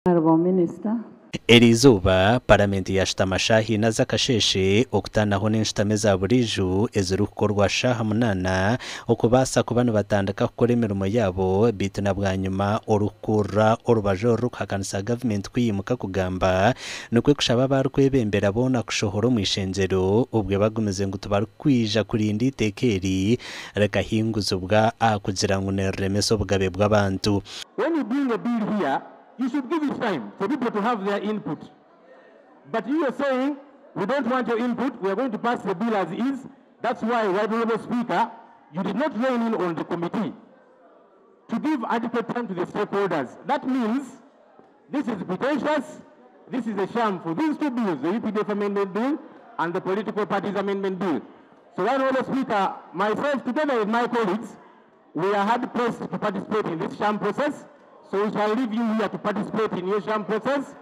Honorable Minister. Eri izooba, Paramenti yaashutama shaaha ina z'akasheeshe okutaanaho n'enshutama eza buriijo ezirikukorwa shaaha munaana okubaasa kuba nibatandika kukora emirimo yaabo beitu na bwanyima orikukurira orubaju orurikuhakanisa gavumenti kwimuka kugamba nikwo kushaba abarikwebembera boona kushohora omu ishengyero obwe bagumize ngu tibarikwija kurinda eiteeka eri rikahinguzibwa aha kugira ngu niriremesa obugabe bw'abantu. When you bring a bill here, you should give it time for people to have their input. But you are saying, we don't want your input, we are going to pass the bill as is. That's why, Right Honorable Speaker, you did not rein in on the committee to give adequate time to the stakeholders. That means this is pretentious, this is a sham for these two bills, the UPDF Amendment Bill and the Political Parties Amendment Bill. So, Right Honorable Speaker, myself together with my colleagues, we are hard pressed to participate in this sham process. So we shall leave you here to participate in your sham process,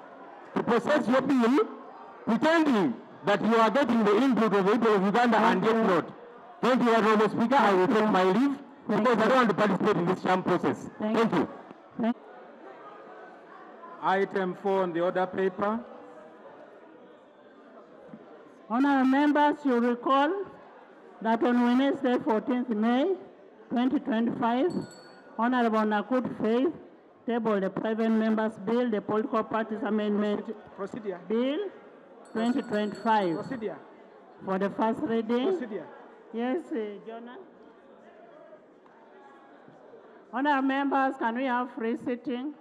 to process your bill, pretending that you are getting the input of the people of Uganda and yet not. Thank you, Honorable Speaker. I will take my leave because I don't want to participate in this sham process. Thank you. Item 4 on the order paper. Honorable members, you recall that on Wednesday, 14th May 2025, Honorable Nakut Faith tabled a private members bill, the Political Parties Amendment Procedure. Bill 2025 Procedure. for the first reading. Procedure. Yes, Jonah. Honorable members, can we have free sitting?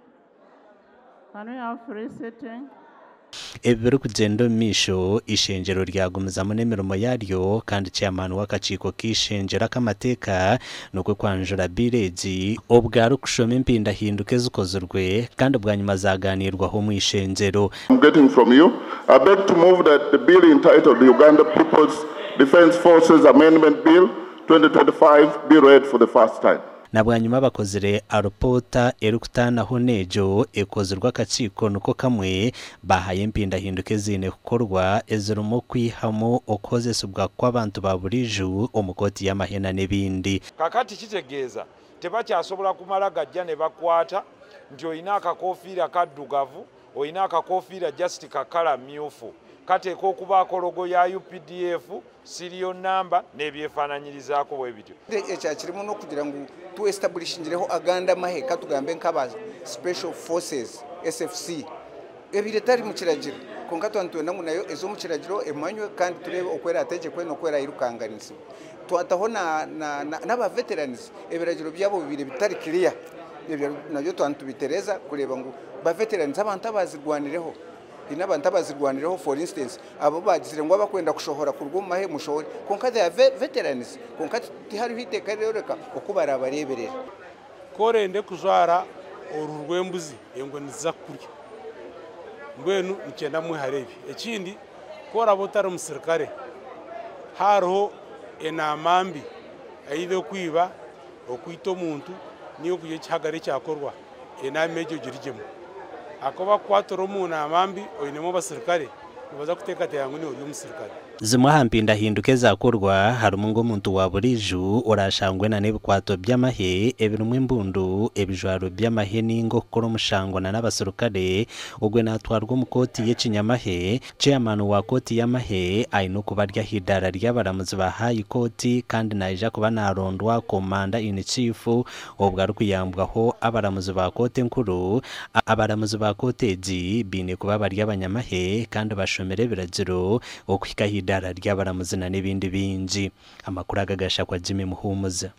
Can we have free sitting? Ebi birikugyenda omu maisho, eishengyero ryagumizamu n'emirimo yaaryo kandi chairman w'akakiiko k'eishengyero ak'amateeka nikwo kwanjura bill egi obwo arikushoma empindahinduka ezikozirwe kandi bwanyima zaagaaniirwaho omu ishengyero. I'm getting from you. I beg to move that the bill entitled the Uganda People's Defense Forces Amendment Bill 2025 be read for the first time. Na bwanyima bakozire arupoota erikutaanaho n'egyo ekozirwe akakiiko niko kamwe bahayo empindahinduka eziine kukorwa ezirimu kwihamu okukozesibwa kw'abantu ba buriijo omu kooti y'amahena n'ebindi. Kakati kitegeeza tebakyasobola kumala gajja ne bakwata nti olina akakofiira kaddugavu, olina akakofiira just kakala myufu, kateeka okubaako logo ya UPDF, serial number n'ebyefaananyirizaako bwe bityo. Ekya kirimu n'okugira ngu tuestablishingireho agandi amahe katugambe nk'aba Special Forces SFC ebire tari mu kiragiro, konka twantwenda ngu nayo ezo mu kiragiro emanywe kandi turebe okwera ategekwe n'okwera irukanganisibwe. Twataho n'aba veterans ebiragiro byabo bibiri bitari clear, ebyo nabyo twantubitereza kureba ngu ba veterans abantu abazirwanireho ina abantu abazirwanireho, for instance abo bagizire ngo abakwenda kushohora kurwa mu mahe mushohore, konka they are veterans, konka tihariho iteka riroreka uko barabareberera. Korende kujwara oruhu rw'embuzi engwe niziza kukurya, mbwenu nikyenda mweharebi. Ekindi koraba otari omusirikare hariho enaama mbi ayibe okwiba okwita omuntu niyo kugira ekihagaro ekyakorwa enaama egyo girigyemu. Akoba kukwatira omu naama mbi oinemu abasirikare nibaza kuteekateeka ngu niwe ori omusirikare. Zimwe aha mpindahinduka ezakorwa harimu ng'omuntu wa buriijo orashangwe na n'ebikwato by'amahe ebirimu embundu, ebijwaro by'amahe ninga okukora omushango na n'abasirikare ogwe natwarwa omu kooti y'ekinyamahe. Chairman wa kooti y'amahe aine okuba ari aha idaara ry'abaramuzi ba high court kandi naija kuba narondwa commander in chief obwo arikuyambwaho abaramuzi ba kooti enkuru. Abaramuzi ba kooti egi baine kuba bari abanyamahe kandi bashomire ebiragiro okuhika aha idaara ry'abaramuzi na n'ebindi bingi. Amakuru aga gashakwa Jimmy Muhumuza.